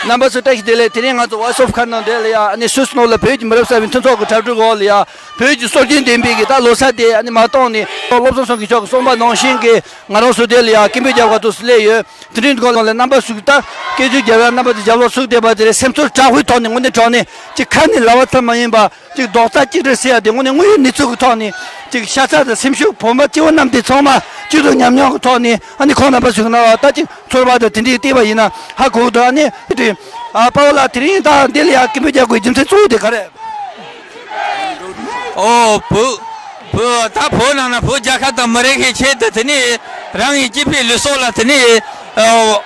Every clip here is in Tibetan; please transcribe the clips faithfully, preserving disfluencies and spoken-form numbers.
རྣམ་པ་ཚོ་བཀྲ་ཤིས་བདེ་ལེགས། དེ་རིང་ང་ཚོ་Voice of Kannada་ནང་དེ་ལ་ཡ་ཨ་ནི་སུད་སི་ནང་ལ་བོད་ཀྱི་མི་རབས་གསར་པའི་མཐུན་ཚོགས་ཀྱི་གྲ་སྒྲིག་འོག་ལ་ཡ་བོད་ཀྱི་སྲོལ་རྒྱུན་ལྡན་པའི་གི་ད་ལོ་གསར་དེ་ཨ་ནི་མ་གཏོང་ནས་བློ་བཟང་སེང་གེ་མཆོག་གིས་གསུངས་པ་ནང་བཞིན་གི་ང་རང་ཚོ་དེ་ལ་ཡ་སྐད་འབོད་རྒྱག་ག་འདུག་སེ་སླེབས་ཡོད། དེ་རིང་གི་སྐོར་ལ་རྣམ་པ་ཚོ་གི་ད་སྐད་ཅིག་རྒྱབ་ཡ་རྣམ་པ་ཚོ་རྒྱབ་ལོག་ཚུགས་བསྡད་པ་དེ་རེད། སེམས་ཚོར་དྲག་པོའི་ཐོག་ནས་དངོས་གནས་དྲང་གནས་ཅིག་ཁ་ནས་ལབ་པ་ཙམ་མ་ཡིན་པ། ཅིག་རྡོག་རྩ་གཅིག་སྒྲིལ་ཟེར་ཡ་དེ་དངོས་གནས་དངོས་ཡོད་གནས་ཚུལ་གྱི་ཐོག་ནས་ཅིག་ཤ་ཚ་དང་སེམས་ཤུགས་བོད་པ་སྐྱེ་བོ་རྣམས་དེ་ཚང་མ་སྐྱིད་སྡུག་མཉམ་མྱོང་གི་ཐོག་ནས་ཨ་ནི་ཁོང་རྣམ་པ་ཚོས་གནང་བ་ད་ཅིག་ཚོར་བ་དང་དེ་འདྲའི་བལྟས་པ་ཡིན་ན་ཧ་གོ་གི་འདུག་ཨ་ནི་དེ་ཨ་པ་ཝ་ལགས་དེ་རིང་ད་འདི་ལ་ཡ་སྐད་འབོད་རྒྱག་དགོས་རྒྱུ་མཚན་གཙོ་བོ་དེ་ག་རེད། ཨོ་བོད་བོད་ད་བོད་ནང་ན་བོད་རྒྱལ་ཁབ་དང་མི་རིགས་ཀྱི་ཆེད་དུ་དེ་ནི་རང་གི་སྐྱེ་འཕེལ་ལུས་སྲོག་ལ་དེ་ནི་ཨོ།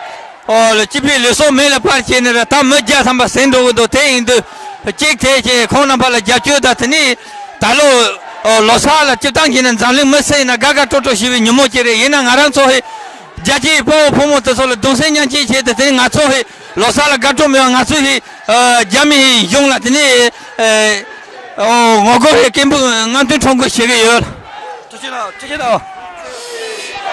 ཨོ་ལ་སྐྱེ་འཕེལ་ལུས་སྲོག་མེ་ལ་སྤར་བྱས་ནས་ར་ད་མི་བརྒྱ་ཐམ་པ་ཟིན་འགྲོ་གི་འདུག་དེ་ཡིན་དུས་གཅིག་དེ་ཅེས་ཁོང་རྣམ་པ་ལ་རྒྱབ་སྐྱོར་དང་དེ་ནས་ད་ལོ་ཨོ་ལོ་གསར་ལ་སྤྱིར་བཏང་གི་ནི་འཛམ་གླིང་མི་སེར་ཡིན་ན་དགའ་དགའ་སྤྲོ་སྤྲོ་ཞེས་པའི་ཉིན་མོ་ཅིག་རེད། ཡིན་ན་ང་རང་ཚོ་ཧེ་རྒྱལ་སྤྱིའི་དཔའ་བོ་ཕོ་མོ་དེ་ཚོ་ལ་གདུང་སེམས་མཉམ་སྐྱེད་བྱས་ཏེ་དེ་ནས་ང་ཚོ་ཧེ་ལོ་གསར་ལ་དགའ་སྤྲོ་མེད་པ་ང་ཚོ་ཧེ་རྒྱ་མི་ཡི་གཞུང་ལ་དེ་ནས་ཨོ་ངོ་རྒོལ་ཧེ་སྐད་འབོད་ངག་འཐེན་ཁྲོམ་སྐོར་བྱེད་ཀྱི་ཡོད། ཐུགས་རྗེ་གནང་། ཐུགས་རྗེ་གནང་།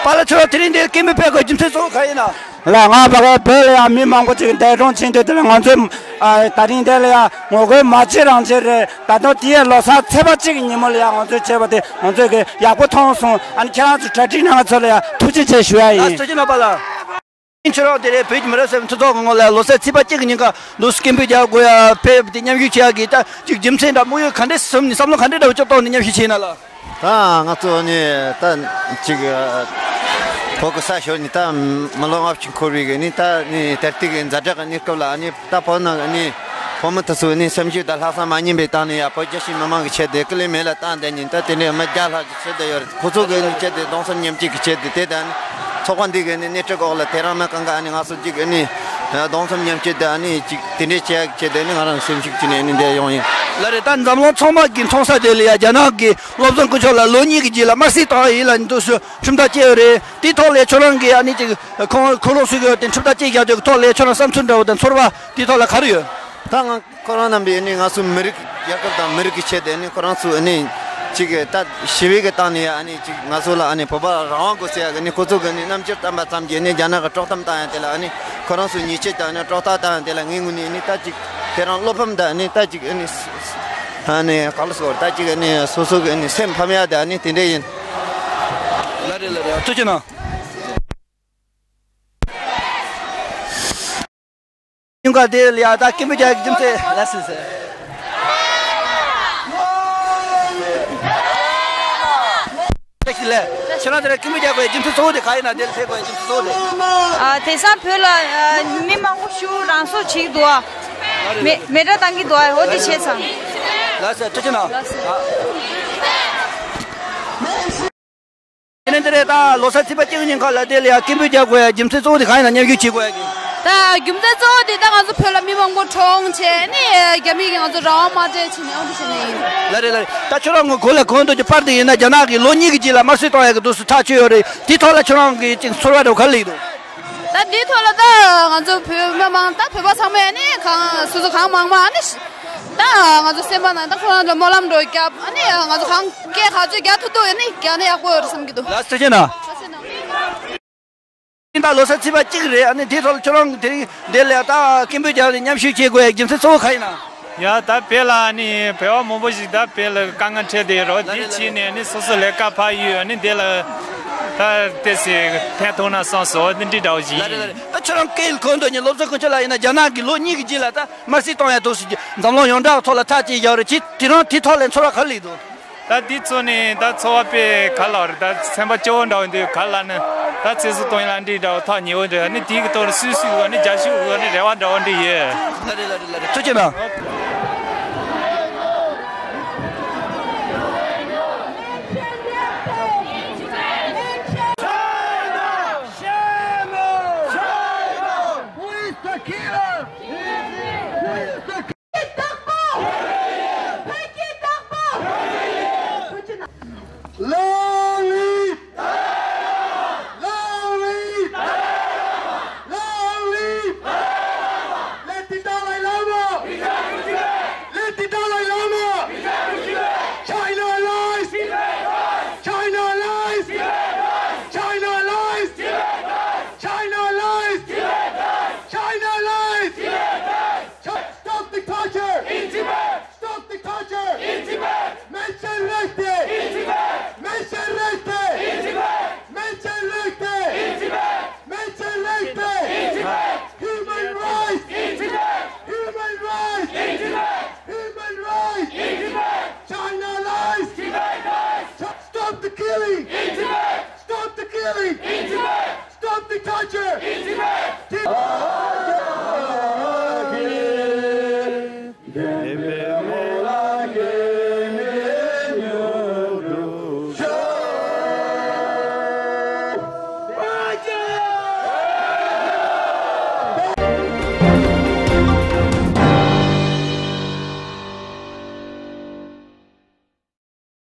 པཱ་ལགས་ཁྱོད་རང་དེ་རིང་འདིར་སྐད་འབོད་ཕེབས་དགོས་རྒྱུ་མཚན་གཙོ་བོ་ག་ཡིན་ན། ལགས་ང་ཕ་གའི་བོད་ལ་ཡང་མི་མང་པོ་ཅིག་འདས་གྲོངས་ཕྱིན་དུས་དེ་ལ་ང་ཚོས་ཨ་ད་རིང་འདི་ལ་ཡང་ངོ་རྒོལ་མ་བྱེད་རང་བྱེད་རེད། ད་དུང་དེ་ཡང་ལོ་གསར་ཚེས་པ་གཅིག་གི་ཉིན་མོ་ལ་ཡང་ང་ཚོས་བྱས་པ་དེ་ང་ཚོས་གི་ཡག་པོ་མཐོང་སོང་། ཨ་ནི་ཁྱེད་རང་ཚོ་གྲ་སྒྲིག་གནང་མཁན་ཚོ་ལ་ཡང་ཐུགས་རྗེ་ཆེ་ཞུ་ཡ་ཡིན། ཐུགས་རྗེ་གནང་པཱ་ལགས། ཁྱོད་རང་དེ་རིང་བོད་ཀྱི་མི་རབས་གསར་པའི་མཐུན་ཚོགས་ཀྱི་ངོས་ལ་ལོ་གསར་ཚེས་པ་གཅིག་གི་ཉིན་ཀ་འདུག་སེ་སྐད་འབོད་རྒྱག་དགོས་ཡ་ཕེབས་ཏེ་མཉམ་ཞུགས་བྱེད་ཡ་གི་ད་ཅིག་རྒྱུ་མཚན་དང་དམིགས་ཡུལ་ག་འདྲས་བསམ་ནས་བསམ་བློ་ག་འདྲས་འདྲ་བོ་ཅིག་བཏང་ནས་མཉམ་ཞུགས་བྱས་ཡིན་ན་ལགས། ད་ང་ཚོ་ནི་ད་ཅིག་བོད་ཀྱི་ས་ཕྱོགས་ནས་ད་མི་ལོ་ལྔ་བཅུ་འཁོར་བའི་གི་ནི་ད་ནི་དར་ཐིག་གི་ཛ་དྲག་གི་གནས་སྐབས་ལ་ནི་ད་བོད་ནང་གི་ནི་བོད་མི་དེ་ཚོ་ནི་སེམས་ཤུགས་དང་ལྷག་བསམ་མ་ཉམས་པའི་སྟེང་ནས་ཡ་བོད་རྒྱལ་སྤྱིའི་མི་མང་གི་ཆེད་དུ་སྐུ་ལས་མེད་ལ་བཏང་བསྡད་ནས་ད་དེ་ནས་མི་བརྒྱ་ལྷག་ཅིག་ཤི་བསྡད་ཡོད་རེད། ཁོ་ཚོ་གི་ནི་ཆེད་དུ་གདུང་སེམས་མཉམ་སྐྱེད་ཀྱི་ཆེད་དུ་དེ་ད་ནི་ཚོགས་པ་འདི་གི་ནི་སྣེ་ཁྲིད་འོག་ལ་དེ་རིང་ནི་གང་ག་ནི་ང་ཚོ་གཅིག་གི་ནི་གདུང་སེམས་མཉམ་སྐྱེད་དང་ནི་གཅིག་དེ་འདྲའི་བྱེད་ཡག་ཆེད་དུ་ནི་ང་རང་སེམས་ཤུགས་ཀྱིས་ནི་ནི་འདིར་ཡོང་ཡིན། ལགས་རེད། ད་འཛམ་གླིང་ཚང་མ་གི་མཐོང་ས་དེ་ལ་ཡ་རྒྱ་ནག་གི་བློ་བཟང་དཀོན་མཆོག་ལ་ལོ་གཉིས་ཀྱི་རྗེས་ལ་དམར་གསོད་བཏང་ཡ་ཡིན་ལབ་འདུག་སེ་ཁྲིམས་ཐག་བཅད་ཡོད་རེད། དེའི་ཐོག་ལ་ཁྱོད་རང་གིས་ཨ་ནི་ཅིག་ཁོང་ཁོ་ལོག་སུ་གི་དེ་ཁྲིམས་ཐག་བཅད་བཞག་དུས་ཐོག་ལ་ཁྱོད་རང་བསམ་ཚུལ་འདྲ་བོ་དང་ཚོར་བ་དེའི་ཐོག་ལ་ག་རེ་ཡོད། ད་ང་ཁོ་རང་རྣམ་པས་ནི་ང་ཚོ་མི་རིགས་རྒྱལ་ཁབ་དང་མི་རིགས་ཀྱི་ཆེད་དུ་ནི་ཁོ་རང་ཚོ་ནི་ཅིག་ད་ཞི་བའི་གི་སྟེང་ནས་ཨ་ནི་ཅིག་ང་ཚོ་ལ་ཨ་ནི་བོད་པ་རང་དབང་དགོས་ཟེར་ཡ་གི་ནི་ཁོ་ཚོ་གི་ནི་རྣམ་འགྱུར་བསྟན་པ་ཙམ་གྱིས་ནི་རྒྱ་ནག་གི་དཀྲོག་གཏམ་བཏང་ཡ་དེ་ལ་ཨ་ནི་ཁོ་རང་ཚོ་ཉེས་ཆད་དང་ནི་དཀྲོག་གཏམ་བཏང་ཡ་དེ་ལ་ངའི་ངོས་ནས་ནི་ད་ཅིག་དེ་རང་བློ་ཕམ་དང་ནི་ད་ཅིག་ཨ་ནི་ཨ་ནི་ག་ལ་ཟེར་ད་ཅིག་ཨ་ནི་སོ་སོ་གི་ཨ་ནི་སེམས་ཕམ་ཡ་དེ་ཨ་ནི་དེ་འདྲ་ཡིན། ལགས་རེད། ལགས་རེད། ཐུགས་རྗེ་གནང་། ཉུང་ག་དེ་ལ་ཡ་ད་སྐད་འབོད་རྒྱག་རྒྱུ་མཚན་ལ་སི་སི། ལགས་ལགས། ཁྱེད་རང་དེ་ལ་སྐད་འབོད་རྒྱག་དགོས་རྒྱུ་མཚན་གཙོ་བོ་དེ་ག་ཡིན་ན་དེ་ལ་ཕེབས་དགོས་རྒྱུ་མཚན་གཙོ་བོ་དེ། ཨ་དེང་སང་བོད་ལ་ཨ་མི་མང་པོ་ཞིག་རང་སྲོག་བྱེད་ཀྱི་འདུག་ཨ། མེ་མེ་དགྲ་བཏང་གི་འདུག་ཨ། འོ་དེ་བྱས་ཙང་། ལགས་སོ། ཐུགས་རྗེ་གནང་། ལགས་སོ། དེ་ནས་འདི་རེད། ད་ལོ་གསར་ཚེས་པ་གཅིག་ཉིན་ཁ་ལ་དེ་ལ་ཡ་སྐད་འབོད་རྒྱག་དགོས་ཡ་རྒྱུ་མཚན་གཙོ་བོ་དེ་གང་ཡིན་ན་མཉམ་ཞུགས་བྱེད་དགོས་ཡ་གི། ད་རྒྱུ་མཚན་གཙོ་བོ་དེ་ད་ང་ཚོ་བོད་ལ་མི་མང་པོ་གྲོངས་བྱས་ནི་རྒྱ་མི་གིས་ང་ཚོ་རང་དབང་མ་སྤྲད་བྱས་ནས་ཨང་དུ་བྱས་ནས་ཡིན། ལགས་རེད། ལགས་རེད། ད་ཁྱོད་རང་ངོས་གོ་ལ་གོ་འདུག་གི་པར་དེ་ཡིན་ན་རྒྱ་ནག་གིས་ལོ་གཉིས་ཀྱི་རྗེས་ལ་དམར་གསོད་གཏོང་ཡ་གི་འདུག་སེ་ཐག་གཅོད་ཡོད་རེད། དེའི་ཐོག་ལ་ཁྱོད་རང་གི་ཅིག་ཚོར་བ་འདྲ་བོ་ག་རེ་སླེབས་འདུག་ད་འདིའི་ཐོག་ལ་ད་ང་ཚོ་བོད་མི་མང་ད་བོད་པ་ཚང་མས་ནི་གང་སོ་སོ་གང་མང་མང་ནི་ད་ང་ཚོ་སེམས་པ་ནང་ད་ཁོ་རང་ཚོ་སྨོན་ལམ་འགྲོ་རྒྱབ་ཨ་ནི་ང་ཚོ་གང་སྐད་ག་ཚོད་རྒྱག་ཐུབ་ཐུབ་ཨ་ནི་རྒྱག་ན་ཡག་པོ་ཡོད་རེད་བསམ་གྱི་འདུག་ལགས་སོ། ཐུགས་རྗེ་གནང་། ཐུགས་རྗེ་གནང་། ད་ལོ་གསར་ཚེས་པ་གཅིག་རེད། ཨ་ནི་དེའི་ཐོག་ལ་ཁྱོད་རང་གི་དེ་རིང་འདི་ལ་ད་སྐད་འབོད་རྒྱག་ནས་མཉམ་ཞུགས་བྱེད་དགོས་ཡ་རྒྱུ་མཚན་གཙོ་བོ་ག་ཡིན་ན། ཡ་ད་བོད་ལ་ཨ་ནི་བོད་པ་མང་པོ་ཞིག་ད་བོད་ལ་དཀའ་ངལ་འཕྲད་བསྡད་ཡོད་རེད། འདི་བྱས་ནས་ཨ་ནི་སོ་སོ་ལས་ཀ་ཕར་གཡུགས་ཨ་ནི་འདི་ལ་ད་ཏོག་ཙམ་ཕན་ཐོགས་ན་བསམ་སོང་། འདི་འདྲའི་འདྲ་བོ་ཞིག་ཡིན། ད་ཁྱོད་རང་སྐད་གོ་འདུག་ཉིན་སློབ་གསོ་ཁོང་ཆོད་ལ་ཡིན་ན་རྒྱ་ནག་གིས་ལོ་གཉིས་ཀྱི་རྗེས་ལ་ད་དམར་གསོད་གཏོང་ཡ་འདུག་ཟེར་གྱི་འཛམ་གླིང་ཡོངས་གྲགས་ཐོག་ལ་ཐག་བཅད་བཞག་རེད། ཅི་དེ་རང་དེའི་ཐོག་ལ་ཚོར་བ་ག་རེ་སླེབས་འདུག་ད་འདི་ཚོ་ནི་ད་ཚོར་བ་དཔེ་ག་ལ་རེད། ད་སེམས་པ་སྐྱོ་བོ་འདྲ་བོ་འདུག་ག་ལ་ནི་ད་ཚེ་སྲོག་གཏོང་ཡ་ལ་འདི་འདྲ་བོ་ཐག་ཉེ་བོ་འདྲ་ནི་དེའི་གི་ཐོག་ལ་སུས་སུས་ག་ནི་རྒྱབ་སྐྱོར་ག་ནི་རེ་བ་འདྲ་བོ་འདི་ཡོད། ལགས་རེད། ལགས་རེད། ལགས་རེད། ཐུགས་རྗེ་གནང་།